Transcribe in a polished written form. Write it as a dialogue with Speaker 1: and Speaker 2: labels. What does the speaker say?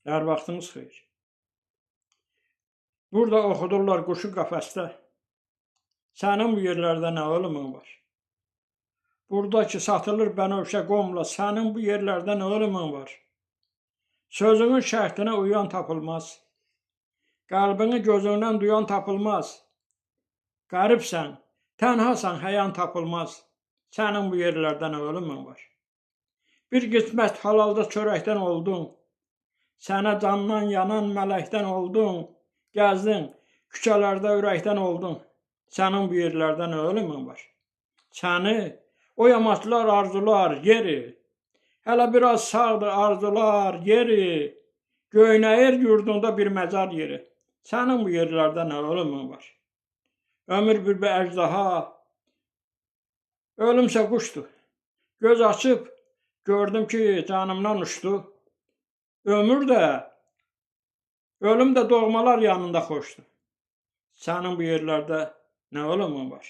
Speaker 1: Hər vaxtınız xeyir. Burada oxudurlar quşu qəfəsdə. Sənin bu yerlərdə nə ölümün var? Burada ki satılır bənövşə qomla, sənin bu yerlərdə nə ölümün var? Sözünün şərtinə uyan tapılmaz. Qəlbini gözündən duyan tapılmaz. Qəribsən, tənhasan, həyan tapılmaz. Sənin bu yerlərdə nə ölümün var? Bir qismət halalda çörəkdən oldun. Sənə candan yanan mələkdən oldun. Gəzdin, küçələrdə ürəkdən oldun. Sənin bu yerlərdə nə ölümün var? Səni o yamaçlar arzular yeri. Hələ biraz sağdır arzular yeri. Göynəyir yurdunda bir məzar yeri. Sənin bu yerlərdə nə ölümün var? Ömür bir əjdaha, ölümsə quşdur. Göz açıb gördüm ki canımdan uçdu. Ömür də, ölüm də doğmalar yanında xoşdur. Sənin bu yerlərdə nə ölümün var?